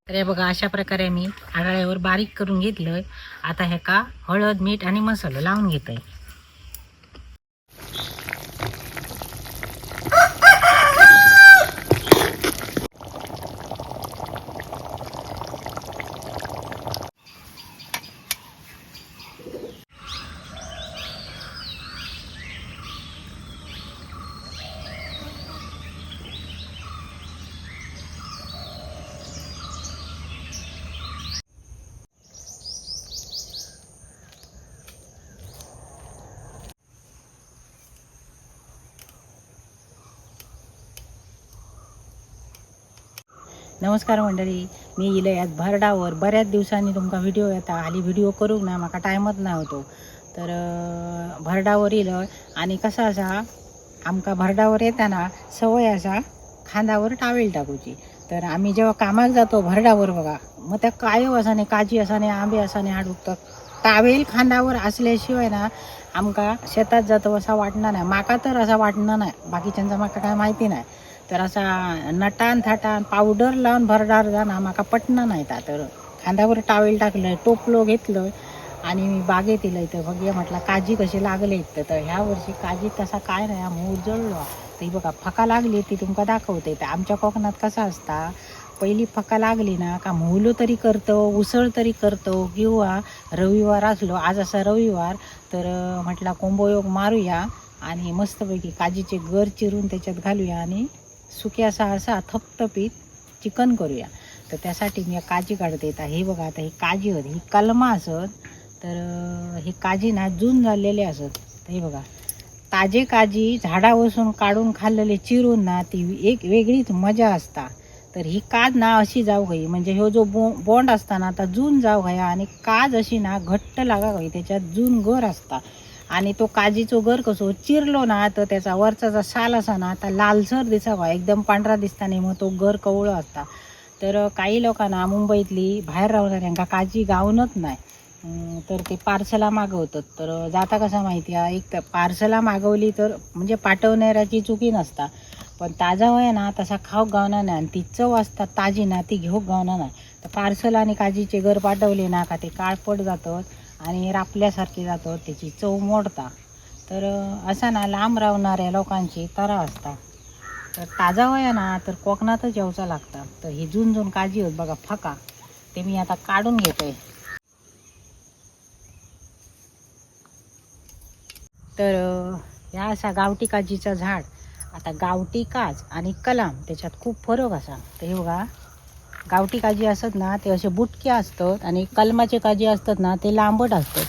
तर हे बघा अशा प्रकारे मी आडाळ्यावर बारीक करून घेतलं. आता ह्याका हळद, मीठ आणि मसालो लावून घेतोय. नमस्कार मंडळी, मी इले आज भरडावर. बऱ्याच दिवसांनी तुमका व्हिडिओ येता. हाली व्हिडिओ करूक ना माका टायमच ना होतो. तर भरडावर इलं आणि कसा असा आमका भरडावर येताना सवय असा खांदावर टावेल टाकूची. तर आम्ही जेव्हा कामाक जातो भरडावर बघा, मग त्या कायो असाने काजी असाने आंबे असाने हाडूक तर टावेल खांदावर असल्याशिवाय ना आमका शेतात जातो असा वाटणार नाही. माका तर असा वाटणार नाही, बाकीच्यांचा माका काय माहिती नाही. तर असा नटान थाटान पावडर लावून भरडार जाणार माका पटणार नाही. ता तर खांद्यावर टावेल टाकलं, टोपलो घेतलं आणि मी बागेत इलं. इथं बघूया म्हटलं काजी कशी लागले इथं. तर ह्या वर्षी काजी तसा काय नाही, मोर जळलो. तर ही बघा फका लागली ती तुमका दाखवते. तर आमच्या कोकणात कसा असता, पहिली फका लागली ना का मोहलो तरी करतो, उसळ तरी करतो, किंवा रविवार असलो, आज असा रविवार, तर म्हटला कोंबोयोग मारूया आणि मस्तपैकी काजीचे गर चिरून त्याच्यात घालूया आणि सुक्यासा असा थपथपीत चिकन करूया. तर त्यासाठी मी काजी काढते. तर हे बघा आता ही काजी होती, ही कलमा असत. तर ही काजी ना जून झालेले असत. तर हे बघा ताजे काजी झाडावरसून काढून खाल्लेले चिरून ना ती एक वेगळीच मजा असता. तर ही काज ना अशी जाऊ हवी, म्हणजे ह्यो जो बोंड असता ना आता जून जाऊ हया आणि काज अशी ना घट्ट लागा हवी, त्याच्यात जून गर असता. आणि तो काजीचो गर कसो चिरलो ना तर त्याचा वरचा जो साल असा ना आता लालसर दिसावा, एकदम पांढरा दिसता नाही, मग तो गर कवळो असता. तर काही लोकांना मुंबईतली बाहेर राहणाऱ्यांका काजी गावनच नाही, तर ते पार्सला मागवतात. तर जाता कसा माहिती आहे, एक तर पार्सला मागवली तर म्हणजे पाठवणाऱ्याची चुकी नसता, पण ताजा होय ना तसा खाऊक गावना नाही आणि ती चव असता ताजी ना ती घेऊक गावना नाही. तर पार्सल आणि काजीचे घर पाठवले ना का ते काळपट जातात आणि रापल्यासारखे जातात, त्याची चव मोडता. तर असा ना लांब राहणाऱ्या लोकांची तरा असता. तर ताजा वया ना तर कोकणातच येवचा लागता. तर ही जून जून काजी होत बघा फका, ते मी आता काढून घेते. तर ह्या असा गावठी काजीचा झाड. आता गावठी काज आणि कलाम त्याच्यात खूप फरक असा. तर हे बघा गावठी काजी असत ना ते असे बुटके असतात आणि कलमाचे काजी असतात ना ते लांबट असतात.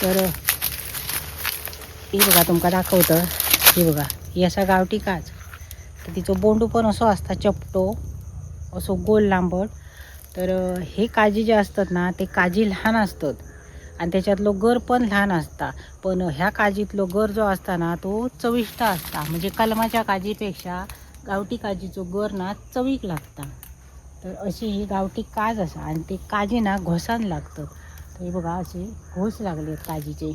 तर ही बघा तुमका दाखवतं, ही बघा ही असा गावठी काज. तर तिचो बोंडू पण असो असता चपटो, असो गोल लांबट. तर हे काजी जे असतात ना ते काजी लहान असतात आणि त्याच्यातलो गर पण लहान असता, पण ह्या काजीतलो गर जो असता ना तो चविष्ट असता. म्हणजे कलमाच्या काजीपेक्षा गावठी काजीचो गर ना चवीक लागता. तर अशी ही गावठी काज असा आणि ते काजी ना घोसान लागतं. तर हे बघा असे घोस लागले काजीचे.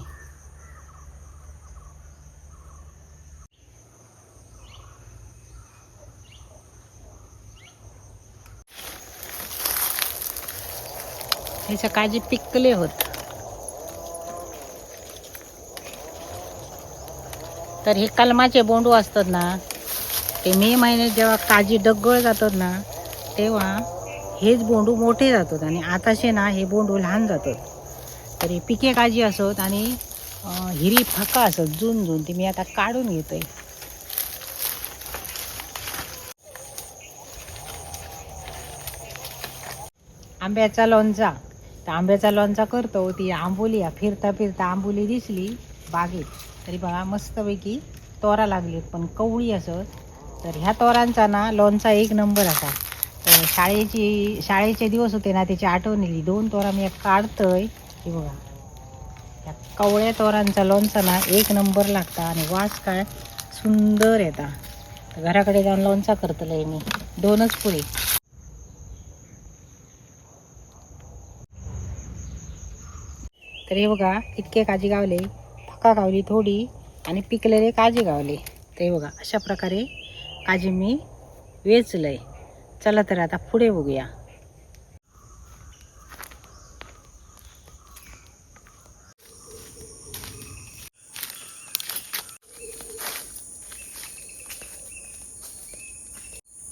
ह्याच्या काजी पिकले होत. तर हे कलमाचे बोंडू असतात ना ते मे महिन्यात जेव्हा काजी डगळ जातात ना तेव्हा हेच बोंडू मोठे जातात आणि आताशे ना हे बोंडू लहान जातात. तर हे पिके काजी असत आणि हिरी फका असत जून जून, ती मी आता काढून घेतोय. आंब्याचा लोणचा, तर आंब्याचा लोणचा करतो. ती आंबोली फिरता फिरता आंबोली दिसली बागेत, तरी बघा मस्तपैकी तोरा लागली पण कवळी असत. तर ह्या तोरांचा ना लोणचा एक नंबर असा. तर शाळेचे दिवस होते ना त्याची आठवण येली. दोन तोरा मी एक काढतोय, ही बघा ह्या कवळ्या तोरांचा लोणचा ना एक नंबर लागता आणि वास काय सुंदर येता. तर घराकडे जाऊन लोणचा करतलंय मी, दोनच पुरी. तर हे बघा इतके काजी गावले, फका गावली थोडी आणि पिकलेले काजी गावले. तर हे बघा अशा प्रकारे काजी मी वेचलंय. चला तर आता पुढे बघूया.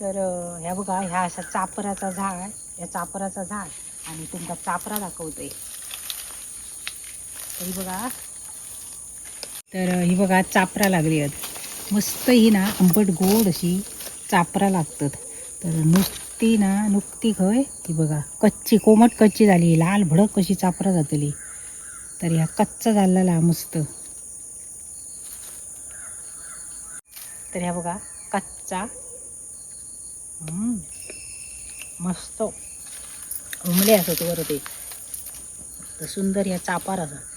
तर ह्या बघा, ह्या असा चापराचा झाड, या चापराचा झाड आणि तुमका चापरा दाखवतोय. तर ही बघा, तर ही बघा चापरा लागली आहेत मस्त. ही ना आंबट गोड अशी चापरा लागतात. तर नुसती ना नुकती खय ही बघा कच्ची कोमट कच्ची झाली, लाल भडक कशी चापरा जातली. तर ह्या कच्चा झालेला मस्त. तर ह्या बघा कच्चा, हम्म, मस्त उमले असत वर ते. तर सुंदर ह्या चापार असा.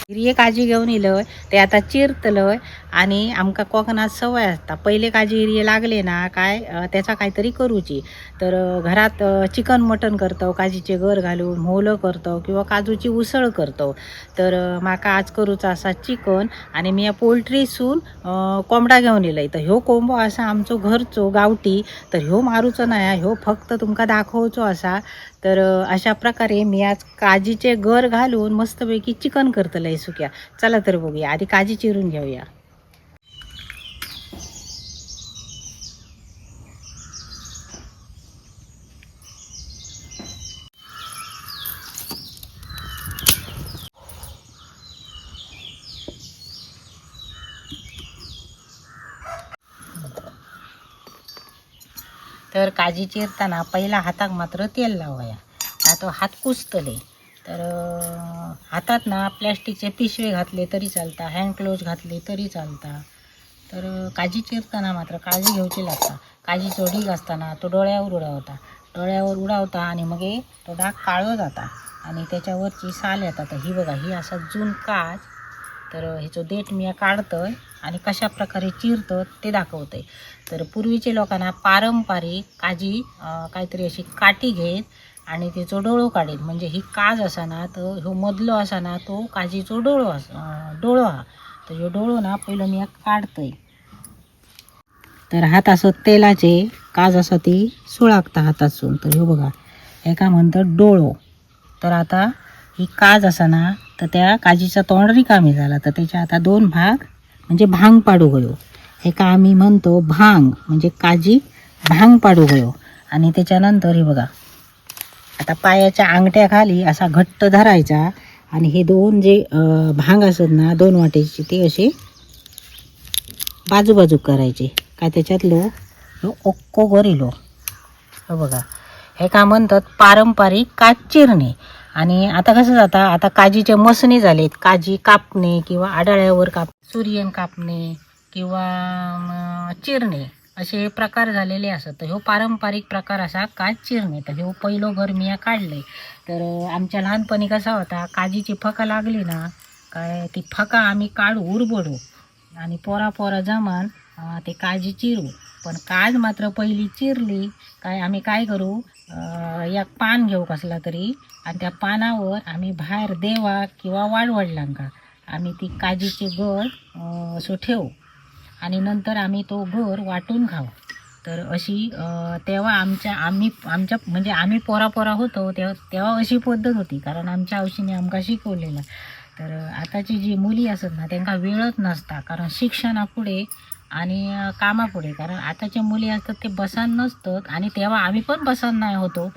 हिरये काजी घेऊन इलय ते आता चिरतलय. आणि आमका कोकणात सवय असता, पहिले काजी हिरये लागले ना काय त्याचा काहीतरी करूची. तर घरात चिकन मटन करतो, काजीचे गर घालून मोलं करतो किंवा काजूची उसळ करतो. तर माका आज करूचा असा चिकन आणि मी या पोल्ट्रीसून कोंबडा घेऊन इलय. तर ह्यो कोंबो असा आमचो घरचो गावठी, तर ह्यो मारूचो नाही, ह्यो फक्त तुमका दाखवचो असा. तर अशा प्रकारे मी आज काजीचे गर घालून मस्तपैकी चिकन करतलंय सुक्या. चला तर बघूया, आधी काजी चिरून घेऊया. तर काजी चिरताना पहिला हाताक मात्र तेल लावूया, तो हात कुसतले. तर हातात ना प्लॅस्टिकचे पिशवे घातले तरी चालता, हँड ग्लोव्ज घातले तरी चालता. तर काजी चिरताना मात्र काळजी घेऊची लागता. काजीचो ढीग असताना तो डोळ्यावर उडावता, डोळ्यावर उडावता आणि मग तो डाग काळो जाता आणि त्याच्यावरची साल येतात. तर ही बघा, ही असा जून काज. तर ह्याचो देठ मी काढतोय आणि कशा प्रकारे चिरतं ते दाखवतंय. तर पूर्वीच्या लोकांना पारंपरिक काजी काहीतरी अशी काठी घेत आणि त्याचो डोळो काढीत. म्हणजे ही काज असा ना, तर ह्यो मधलो असा ना तो काजीचो डोळो डोळो हा. तर ह्यो डोळो ना पहिलं मी काढतोय. तर हात असं तेलाचे काज असा ती सुळाकता हातातसून. तर ह्यो बघा, हेका म्हणतात डोळो. तर आता ही काज असा ना, तर त्या काजीचा तोंड रिकामी झाला, तर त्याच्या आता दोन भाग म्हणजे भांग पाडू गयो. हेका आम्ही म्हणतो भांग, म्हणजे काजी भांग पाडू गयो. आणि त्याच्यानंतर हे बघा, आता पायाच्या अंगठ्याखाली असा घट्ट धरायचा आणि हे दोन जे भांग असत ना दोन वाटेची, ते असे बाजूबाजू करायचे काय त्याच्यातलो ह्यो ओक्को गरिलो. हो बघा, हे का म्हणतात पारंपरिक काज चिरणे. आणि आता कसं जाता, आता काजीचे मसनी झालेत, काजी कापणे किंवा आडाळ्यावर काप सूर्यन कापणे किंवा चिरणे असे प्रकार झालेले असत. तर ह्यो पारंपरिक प्रकार असा काज चिरणे. तर ह्यो पहिलो घर मी काढलंय. तर आमच्या लहानपणी कसा होता, काजीची फका लागली ना काय ती फका आम्ही काढू उरबडू आणि पोरा पोरा जमान ते काजी चिरू. पण काज मात्र पहिली चिरली काय आम्ही काय करू, एक पान घेऊ कसला तरी आणि त्या पानावर आम्ही बाहेर देवा किंवा वाडवडिलांका आम्ही ती काजीची गर असो ठेवू आणि नंतर आम्ही तो गर वाटून खाऊ. तर अशी तेव्हा आमच्या आम्ही आमच्या म्हणजे आम्ही पोरा पोरा होतो तेव्हा तेव्हा अशी पद्धत होती, कारण आमच्या आवशीने आमका शिकवलेलं. तर आताची जी मुली असत ना त्यांना वेळच नसता, कारण शिक्षणापुढे आणि कामापुढे, कारण आताच्या मुली असतात ते बसान नसतात आणि तेव्हा आम्ही पण बसान नाही होतो,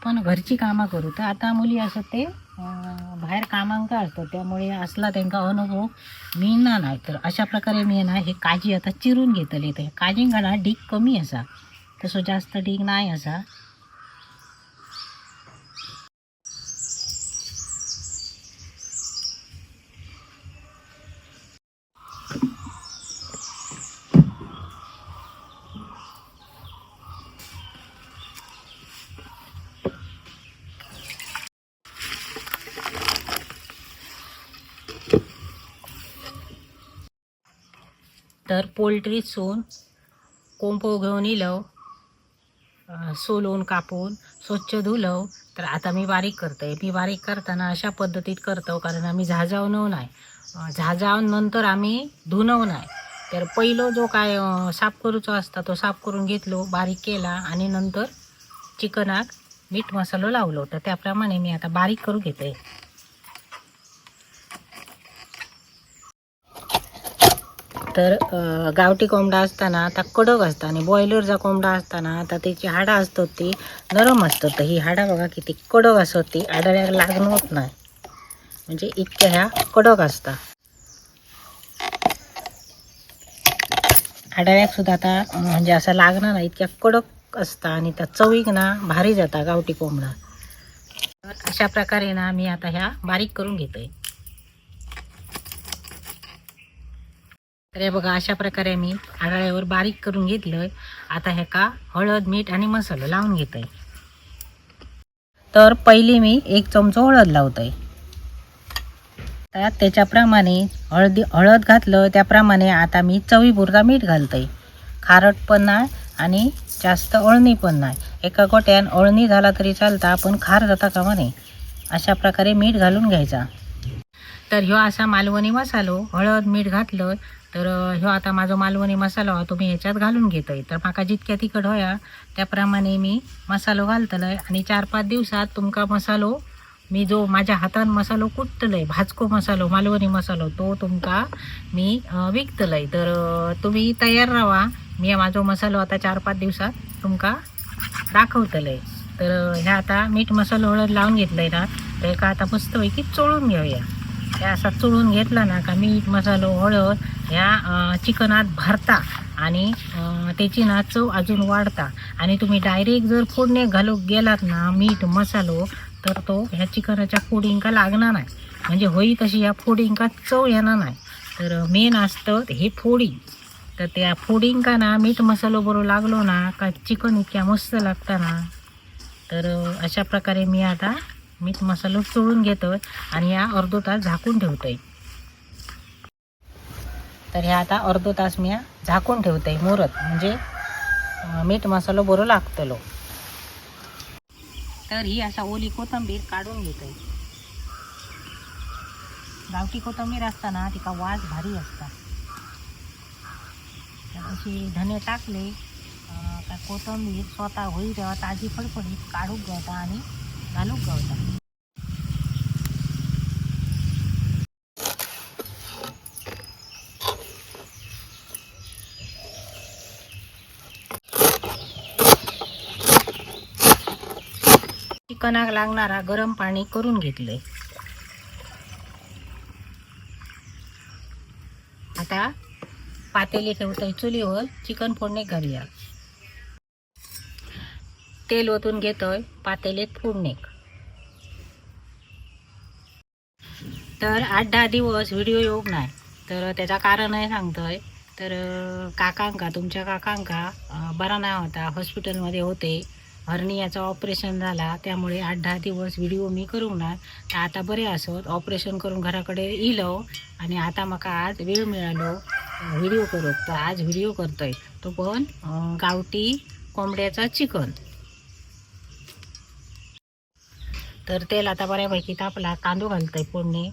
पण घरची कामं करू. तर आता मुली असतात ते बाहेर कामांका असतात, त्यामुळे असला त्यांका अनुभव मिळणार नाही. तर अशा प्रकारे मी ना हे काजी आता चिरून घेतले. तर काजींका ना डीक कमी असा, तसं जास्त डीक नाही असा. तर पोल्ट्रीसून कोंबो घेऊन इलो. सोलून कापून स्वच्छ धुलव. तर आता मी बारीक करते. मी बारीक करताना अशा पद्धतीत करतो, कारण आम्ही झाजावणव नाही. झाजावून नंतर आम्ही धुनव नाही. तर पहिलो जो काय साफ करूचो असता तो साफ करून घेतलो, बारीक केला आणि नंतर चिकनाक मीठ मसालो लावलो. तर त्याप्रमाणे मी आता बारीक करून घेते. तर गावठी कोंबडा असताना आता कडक असता आणि बॉयलरचा कोंबडा असताना आता त्याची हाडं असतात ती नरम असतात. तर ही हाडं बघा किती कडक असतात, ती आडाळ्याला लागणं होत नाही, म्हणजे इतक्या ह्या कडक असतात. आडाळ्याक सुद्धा आता म्हणजे असं लागणार नाही, इतक्या कडक असता आणि त्या चवीक ना भारी जाता गावठी कोंबडा. तर अशा प्रकारे ना मी आता ह्या बारीक करून घेतोय. तर हे बघा, अशा प्रकारे मी आडाळ्यावर बारीक करून घेतलंय. आता ह्याका हळद, मीठ आणि मसालो लावून घेतोय. तर पहिली मी 1 चमचा हळद लावतोय. तर त्याच्याप्रमाणे हळद घातलं त्याप्रमाणे आता मी चवीपुरता मीठ घालतोय. खारट पण नाही आणि जास्त अळणी पण नाही. एका गोट्यान अळणी झाला तरी चालता, पण खार जाता कामा नये. अशा प्रकारे मीठ घालून घ्यायचा. तर ह्यो असा मालवणी मसालो, हळद मीठ घातलं. तर ह्यो आता माझा मालवणी मसालो हा तुम्ही ह्याच्यात घालून घेतोय. तर माका जितक्या तिखट होया त्याप्रमाणे मी मसालो घालतलय. आणि 4-5 दिवसात तुमका मसालो, मी जो माझ्या हातान मसालो कुटतलय, भाजको मसालो, मालवणी मसालो, तो तुमका मी विकतलय. तर तुम्ही तयार राहा. मी माझो मसालो आता 4-5 दिवसात तुमका दाखवतलय. तर ह्या आता मीठ मसालो हळद लावून घेतलंय ना, तर एका आता मस्तपैकी चोळून घेऊया. त्या असा चोळून घेतला ना का मीठ मसालो हळद ह्या चिकनात भरता आणि त्याची ना चव अजून वाढता. आणि तुम्ही डायरेक्ट जर फोडणे घालू गेलात ना मीठ मसालो, तर तो ह्या चिकनाच्या फोडिंका लागणार नाही, म्हणजे होई तशी ह्या फोडिंका चव येणार नाही. तर मेन असतं हे फोडी. तर त्या फोडिंका ना मीठ मसालो बरोबर लागलो ना का चिकन इतक्या मस्त लागतं ना. तर अशा प्रकारे मी आता मीठ मसालो चोळून घेतो आणि या अर्धो तास झाकून ठेवतोय. तर ह्या आता अर्धो तास मी झाकून ठेवतोय मुरत, म्हणजे मीठ मसालो बरो लागतलो. तर ही असा ओली कोथिंबीर काढून घेतोय. गावठी कोथिंबीर असताना तिका वास भारी असता. तर अशी धने टाकले का कोथिंबीर स्वतः होईल तेव्हा ताजी फडफडीत काढूक गावता आणि घालूक गावता. चिकनाक लागणारा गरम पाणी करून घेतले. आता पातेली ठेवतोय चुलीवर, चिकन फोडणी घालूया. तेल ओतून घेतोय पातेलीत फोडणीक. तर 8-10 दिवस व्हिडिओ येऊक नाही, तर त्याचा कारण आहे सांगतोय. तर काकांका, तुमच्या काकांका बरा नाही होता, हॉस्पिटलमध्ये होते, हर्नियाचं ऑपरेशन झाला, त्यामुळे 8-10 दिवस व्हिडिओ मी करूक ना. तर आता बरे असत, ऑपरेशन करून घराकडे इलो आणि आता माका आज वेळ मिळालो व्हिडिओ करूक. तर आज व्हिडिओ करतोय तो पण गावठी कोंबड्याचा चिकन. तर तेल आता बऱ्यापैकी तापला, कांदो घालतोय फोडणी.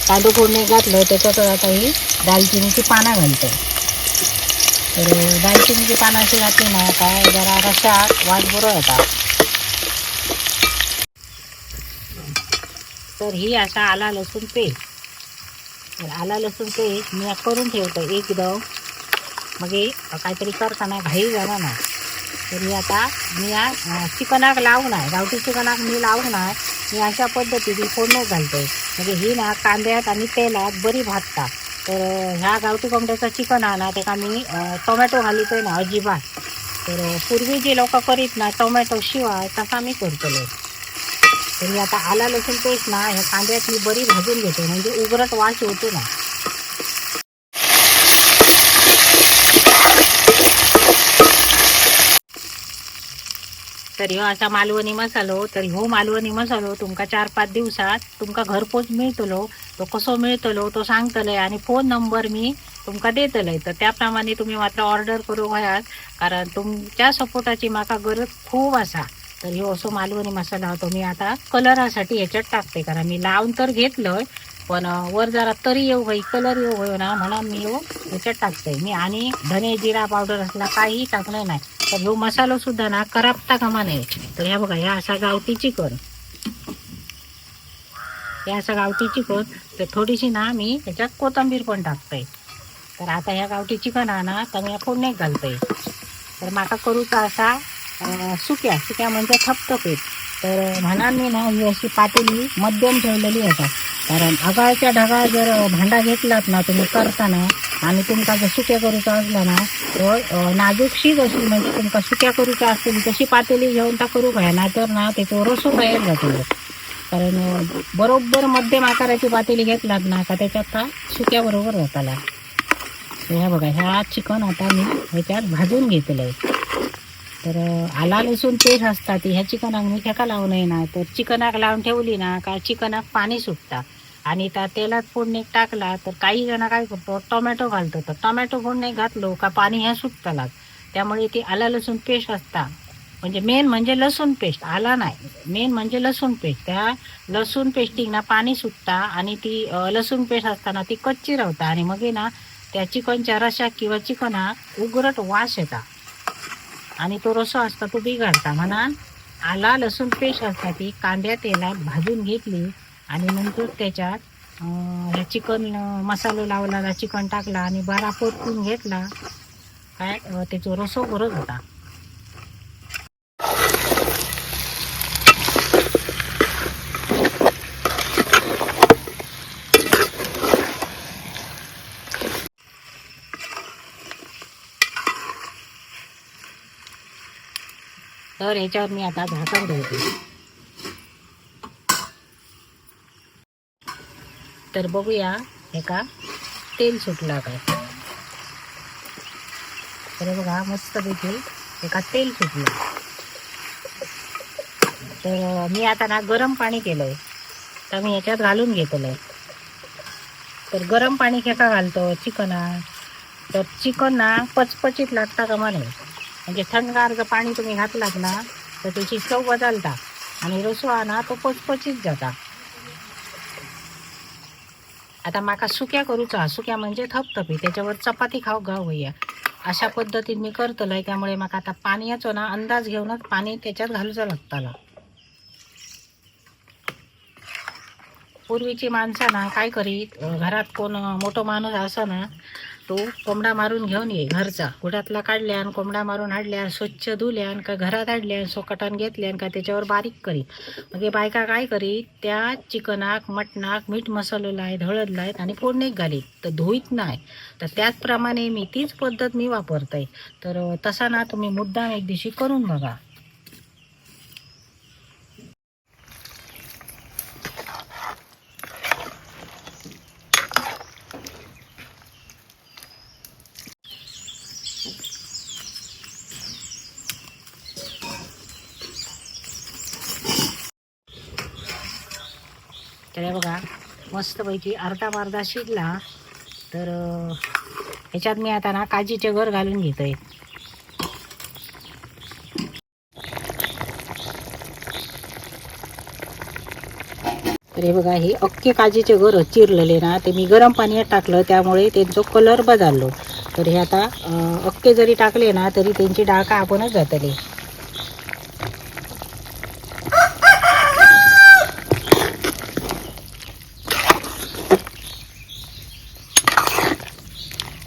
कांदो फोडणी घातलं, त्याच्यात आता ही दालचिनीची पानं घालतोय. तर दालचिनीची पानं अशी घातली ना काय जरा रशात वास बरो येता. तर ही असा आला लसूण पेस्ट. तर आला लसूण पेस्ट मी करून ठेवतो एकदम, मग काहीतरी करताना घाई जाणार नाही. तर मी आता मी या चिकनाक लावून आहे, गावठी चिकनाक मी लावून आहे. मी अशा पद्धतीने फोडणी घालते, म्हणजे ही ना कांद्यात आणि तेलात बरी भाजता. तर ह्या गावठी कोंबड्याचा चिकन हा ना त्याका मी टोमॅटो घालितोय ना अजिबात. तर पूर्वी जे लोक करीत ना टोमॅटो शिवाय, तसा मी करतलो. तर मी आता आला लसूण पेस्ट ना ह्या कांद्यात मी बरी भाजून घेते, म्हणजे उग्रट वास होतो ना. तर ह्यो असा मालवणी मसालो. तर ह्यो मालवणी मसालो तुमका 4-5 दिवसात तुमका घरपोच मिळतलो. तो कसो मिळतलो तो सांगतले आणि फोन नंबर मी तुमका देतले. तर त्याप्रमाणे तुम्ही मात्र ऑर्डर करू व्हयात, कारण तुमच्या सपोर्टाची माका गरज खूप असा. तर ह्यो असो मालवणी मसाला होतो. मी आता कलरासाठी ह्याच्यात टाकते, कारण मी लावून तर घेतलंय पण वर जरा तरी येऊ होई, कलर येऊ होय ना, म्हणून मी ह्यो ह्याच्यात टाकते मी. आणि धने जिरा पावडर असला काही टाकणार नाही. तर ह्यो मसालो सुद्धा ना करपता कामा नये. तर ह्या बघा, ह्या असा गावठी चिकन, ह्या असा गावठी चिकन. तर थोडीशी ना मी ह्याच्यात कोथिंबीर पण टाकते. तर आता ह्या गावठी चिकन ना तर मी फोडणीत घालते. तर माका करूचा असा सुक्या सुक्या म्हणजे थपथपीत. तर म्हणा मी ना ही अशी पातेली मध्यम ठेवलेली असा, कारण आगाळच्या ढगाळ जर भांडा घेतलात ना तुम्ही करताना आणि तुमका जर सुक्या करूचा असला ना तर नाजूकशीच अशी म्हणजे तुमका सुक्या करूचा असेल तशी पातेली घेऊन ता करू काय ना तर ना त्याचो रसो तयार जातो. कारण बरोबर मध्यम आकाराची पातेली घेतलात ना का त्याच्यात का सुक्या बरोबर जाताला. ह्या बघा, ह्या चिकन आता मी ह्याच्यात भाजून घेतलं आहे. तर आला लसूण पेस्ट असता ती ह्या चिकनाक मी ठेका लावून नये ना, तर चिकनाक लावून ठेवली ना का चिकनाक पाणी सुटता. आणि त्या तेलात फोडणी टाकला तर काही जण काय करतो टोमॅटो घालतो, तर टोमॅटो फोडणी घातलो का पाणी ह्या सुटतालाच. त्यामुळे ती आला लसूण पेस्ट असता, म्हणजे मेन म्हणजे लसूण पेस्ट, आला नाही, मेन म्हणजे लसूण पेस्ट. त्या लसूण पेस्टिंग ना पाणी सुटता आणि ती लसूण पेस्ट असताना ती कच्ची राहता आणि मग ना त्या चिकनच्या रशात किंवा चिकनाक उग्रट वास येता आणि तो रसो असता तो बिघडता. म्हणून आला लसूण पेस्ट असता ती कांद्या तेलात भाजून घेतली आणि नंतर त्याच्यात चिकन मसालो लावला, चिकन टाकला आणि बरा परतून घेतला काय त्याचो रसो बरोच होता. तर ह्याच्यावर मी आता झाकण ठेवते. तर बघूया हे का तेल सुटला काय. तर बघा मस्तपैकी एका तेल सुटलं. तर मी आता ना गरम पाणी केलंय, तर मी ह्याच्यात घालून घेतलंय. तर गरम पाणी खेका घालतो चिकनात, तर चिकन ना पचपचीत लागता का म्हणे. म्हणजे थंडगार जर पाणी तुम्ही घातलात ना तर त्याची चव बदलता आणि रसो ना तो पचपचीत जाता. आता माका सुक्या करूचा, सुक्या म्हणजे थपथपी, त्याच्यावर चपाती खाऊ गाव होईया अशा पद्धतीत मी करतलंय. त्यामुळे माका आता पाण्याचो ना अंदाज घेऊनच पाणी त्याच्यात घालूचा लागताला. पूर्वीची माणसं ना काय करीत, घरात कोण मोठो माणूस असा ना तो कोंबडा मारून घेऊन ये घरचा, गुडातला काढल्यान कोंबडा मारून हाडल्यान स्वच्छ धुल्यान का घरात हाडल्यान सोकटान घेतल्यान का त्याच्यावर बारीक करीत. मग बायका काय करीत त्या चिकनाक मटणाक मीठ मसालो लायत, हळद लायत आणि फोडणीक घालीत, तर धुईत नाही. तर त्याचप्रमाणे मी तीच पद्धत मी वापरते. तर तसा ना तुम्ही मुद्दाम एक दिवशी करून बघा. तर हे बघा मस्तपैकी अर्धा अर्धा शिजला. तर ह्याच्यात मी आता ना काजीचे गर घालून घेतोय. तर हे बघा हे अख्खे काजीचे गर चिरलेले ना ते मी गरम पाण्यात टाकलं, त्यामुळे त्यांचो कलर बदललो. तर हे आता अख्खे जरी टाकले ना तरी त्यांची डाळ आपणच जातली.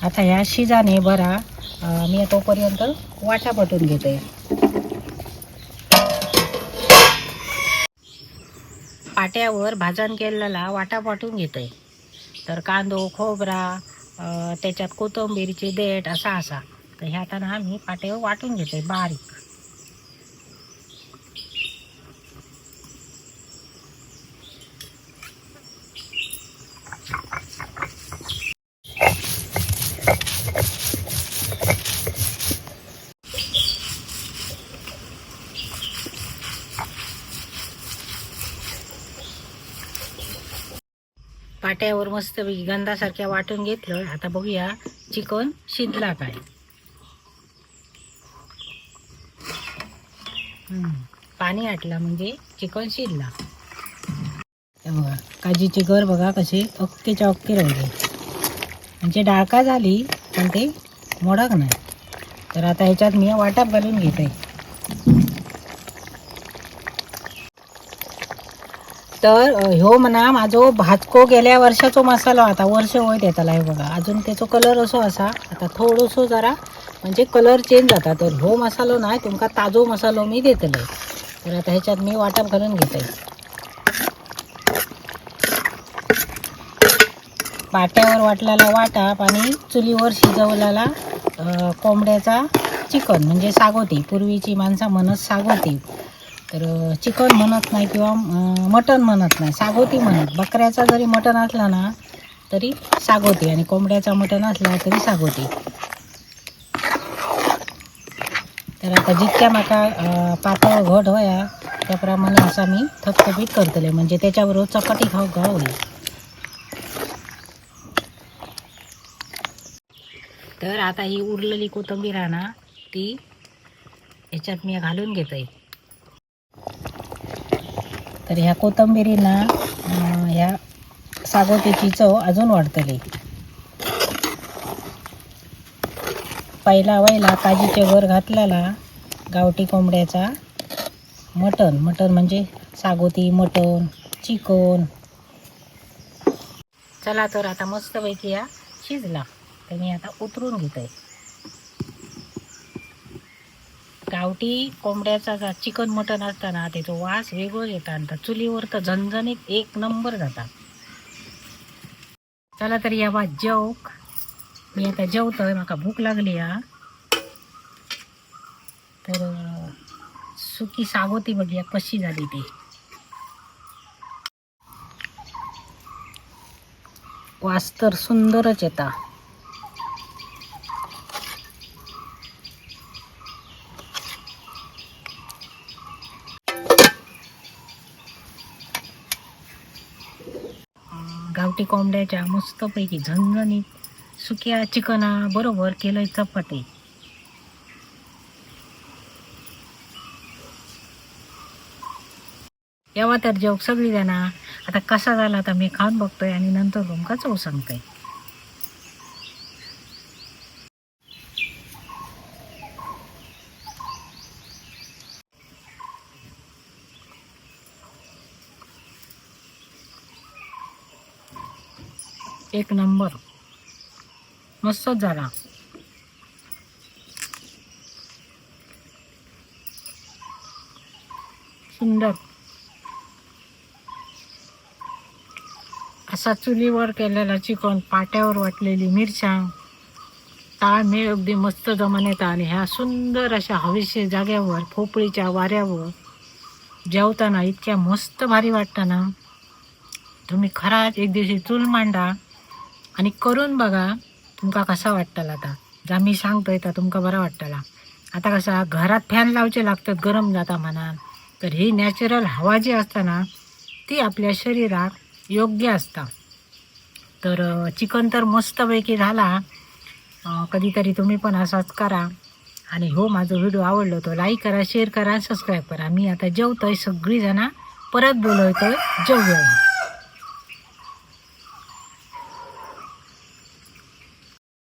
आता ह्या शिजाने बरा मी तोपर्यंत वाटा पटून घेते. पाट्यावर भाजण केलेला वाटा पाटून घेते. तर कांदो खोबरा त्याच्यात कोथिंबीरची देठ असा असा. तर हे आता ना मी पाट्यावर वाटून घेते बारीक. पाट्यावर मस्त गंधासारख्या वाटून घेतलं. आता बघूया चिकन शिजला काय. पाणी आटला म्हणजे चिकन शिजला. हे बघा काजीचे गर बघा कसे अक्केच्या अक्के राहिले, म्हणजे डाळका झाली पण ते मोडाक नाही. तर आता ह्याच्यात मी वाटाप घालून घेते. तर ह्यो म्हणा माझो भाजको गेल्या वर्षाचो मसालो, आता वर्ष वय येताला. हे बघा अजून त्याचो कलर असो असा, आता थोडोसो जरा म्हणजे कलर चेंज जाता. तर ह्यो मसालो नाही, तुमका ताजो मसालो मी देतले. तर आता ह्याच्यात मी वाटाप घालून घेते. पाट्यावर वाटलेला वाटाप आणि चुलीवर शिजवलेला कोंबड्याचा चिकन म्हणजे सागोती. पूर्वीची माणसं म्हणत सागोती, तर चिकन म्हणत नाही किंवा मटण म्हणत नाही, सागोती म्हणत. बकऱ्याचा जरी मटण असला ना तरी सागोती, आणि कोंबड्याचा मटण असला तरी सागोती. तर आता जितक्या माका पातळ घट होया त्याप्रमाणे असा मी थपथपीत करतले, म्हणजे त्याच्याबरोबर चपाती खाऊ गाव होईल. तर आता ही उरलेली कोथिंबीर आहे ना ती ह्याच्यात मी घालून घेते. तर ह्या कोथिंबिरीना ह्या सागोतीची चव अजून वाढतली. पहिला वयला काजीचे वर घातलेला गावठी कोंबड्याचा मटण, मटण म्हणजे सागोती, मटण, चिकन. चला तर आता मस्तपैकी या शिजला, तर मी आता उतरून घेते. गावठी कोंबड्याचा जा चिकन मटण असताना त्याचो वास वेगळो येता आणि चुलीवर तर झणझणीत एक नंबर जाता. चला तर या बा जेवक. मी आता जेवतोय, माका भूक लागली हा. तर सुकी सागोती बघूया कशी झाली ती. वास तर सुंदरच येता. गावठी कोंबड्याच्या मस्तपैकी झणझणीत सुक्या चिकना बरोबर केलंय चपाती. यावा तर जेव सगळी जण. आता कसा झाला आता मी खाऊन बघतोय आणि नंतर तुमका चव सांगतोय. एक नंबर मस्तच झाला. सुंदर असा चुलीवर केलेला चिकन, पाट्यावर वाटलेली मिरच्या, ताळमेळ अगदी मस्त जमान येता. आणि ह्या सुंदर अशा हवेशीर जाग्यावर पोपळीच्या वाऱ्यावर जेवताना इतक्या मस्त भारी वाटतं ना. तुम्ही खराच एक दिवशी चूल मांडा आणि करून बघा तुमका कसा वाटतला. आता जा मी सांगतोय तर तुमका बरा वाटतला. आता कसा घरात फॅन लावचे लागतात गरम जाता म्हणा, तर ही नॅचरल हवा जी असता ना ती आपल्या शरीराक योग्य असता. तर चिकन तर मस्तपैकी झाला. कधीतरी तुम्ही पण असाच करा. आणि हो, माझा व्हिडिओ आवडलो तो लाईक करा, शेअर करा, सबस्क्राईब करा. मी आता जेवतोय, सगळीजणं परत बोलवतोय जेवूया.